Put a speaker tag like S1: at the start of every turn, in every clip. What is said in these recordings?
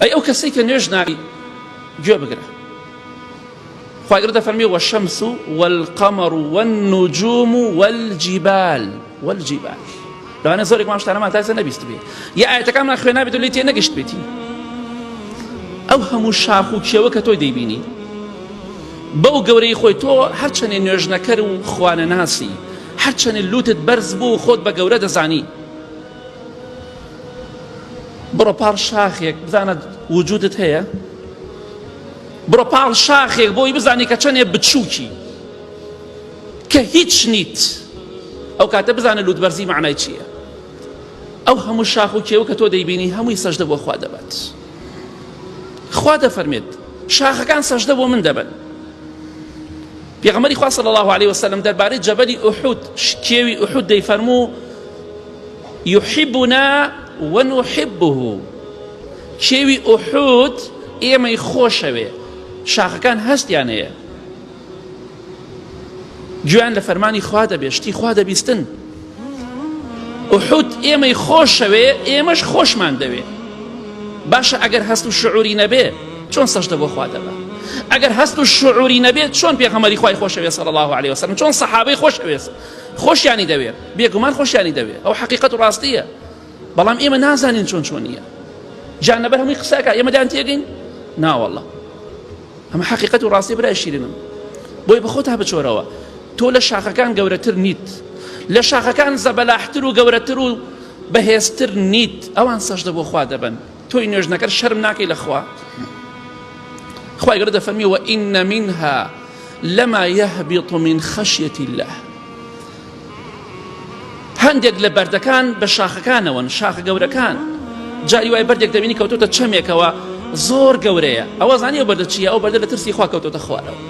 S1: ئەی ئەو کەسەی کە نوێژ ناکەی گوێ بگرە خوای گەورە دەفەرمێ والشمس والقمر والنجوم والجبال والجبال لەوانە زۆرێک مام شتانەمان تا ئێستا نەبیستبێ یا ئاەتەکانمان خوێنابێت و لێ تێ نەگەشت بێتی ئەو هەموو شاخ و کێوە کە تۆی دەیبینی بەو گەورەی خۆی تۆ هەرچەنێ نوێژنەکەر و خوانە ناسی هەرچەنێ لوتت بەرز بوو خۆت بە گەورە دەزانی بڕۆ پاڵ شاخێک بزانە وجودت هەیە بڕۆ پاڵ شاخێک بۆی بزانی کە چەندێ بچووکی کە هیچ نیت ئەو کاتە بزانە لوتبەرزی معنای چییە ئەو هەموو شاخ و کێوە کە تۆ دەیبینی هەمووی سەجدە بۆ خوا دەبات خوا دەفەرمێت شاخەکان سەجدە بۆ من دەبن پێغەمبەری خوا صلی الله علیه وسلم دەربارەی جەبەلی ئوحود کێوی ئوحود دەیفەرموو یحبنا ونحبه کێوی ئوحود ئێمەی خۆشەوێ شاخەکان هەستیان هەیە گوێیان لە فەرمانی خوا دەبێ شتی خوا دەبیستن ئوحود ئێمەی خۆشەوێ ئێمەش خۆشمان دەوێ باشە ئەگەر هەست و شعوری نەبێ چۆن سەجدە بۆ خوا دەبا ئەگەر هەست و شعوری نەبێت چۆن پێغەمبەری خوای خۆشەوێ صلی الله علیه وسلم چۆن سەحابەی خۆشەوێ خۆشیانی دەوێ بێگومان خۆشیانی دەوێ ئەو حەقیقەت و ڕاستیە بەڵام ئێمە نازانین چۆن چۆنیە جان لەبەر هەمووی قسەکە ئێمە دان تێگەین ناوەڵە ئەمە حەقیقەت و ڕاستی برای شیرینم بۆی بەخۆتا بچۆرەوە تۆ لە شاخەکان گەورەتر نیت لە شاخەکان زەبەلاحتر و گەورەتر و بەهێزتر نیت ئەوان سەجدە بۆ خوا دەبەن تۆی نوێژنەکەر شەرم ناکەی لە خوا خوای گەورە دەفەرمی وإن منها لما يهبط من خشية الله هەندێک لە بەردەکان بە شاخەکانەوەن شاخە گەورەکان جاری وای بەردێک دەبینی کەوتۆتە چەمێکەوە زۆر گەورەیە ئەوە زانی ئەو بەردە چییە ئەو بەردە لە ترسی خوا کەوتۆتە خوارەوە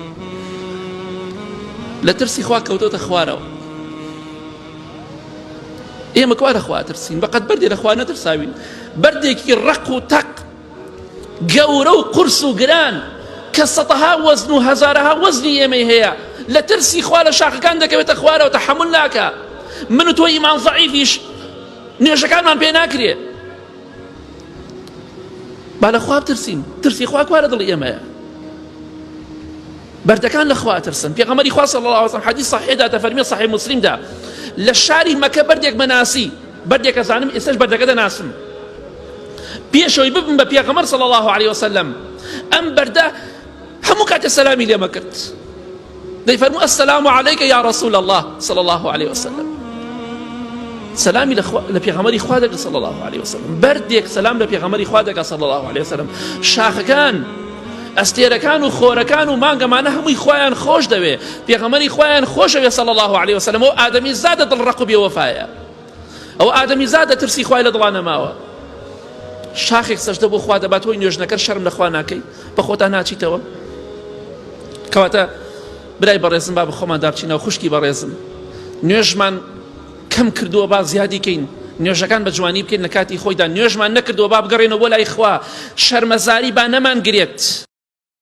S1: لە ترسی خوا کەوتۆتە خوارەوە ئێمە کوا لە خوا ترسین بەقەت بەردێ لە خوا نەترساوین بەردێکی ڕق و تەق گەورە و قورس و گران کە سەتەها وەزن و هەزارەها وەزنی ئێمەی هەیە لە ترسی خوا لە شاخەکان دەکەوێتە خوارەوە تەحەمول ناکا من و تۆ ئیمان زەعیفیش نوێژەکانمان پێ ناکرێ با لە خوا بترسین ترسی خوا کوا لە دڵی ئێمەیە بەردەکان لە خوا ترسن پێغەمبەری خوا صلی الله علیه وسلم حدیث صحیح دا دەفەرمێ صحیح مسلم دا لە شاری مەکە بەردێک مەناسی بەردێک ئەزانم ئێستاش بەردەکە دەناسم پێشەوەی ببم بە پێغەمبەر صلی الله علیه وسلم ئەم بەردە هەموو کاتێ سەلامی لێمە کرد دەیفەرموو السلام علیک یا رسول الله صلی الله علیه وسلم سەلامی لە پێغەمبەری خوا دەکرد صلی الله علیه وسلم بەردێک سەلام لە پێغەمبەری خوا دەکات صلی الله علیه وسلم شاخەکان ئەستێرەکان و خۆرەکان و مانگەمانە هەمووی خوایان خۆش دەوێ پێغەمبەری خوایان خۆشەوێ صلی الله علیه وسلم و ئادەمی زادە دڵڕەق و بێوەفایە ئەو ئادەمی زادە ترسی خوای لە دڵا نەماوە شاخێک سەجدە بۆ خوا دەبات هۆی نوێژنەکەر شەرم لە خوا ناکەی بە خۆتا ناچیتەوە کەواتە برای بەڕێزم با بە خۆمان دابچینەوە خوشکی بەڕێزم نوێژمان کەم کردووە با زیادی کەین نوێژەکان بە جوانی بکەین لە کاتی خۆیدا نوێژمان نەکردووە با بگەڕێنەوە بۆ لای خوا شەرمەزاری با نەمان گرێت.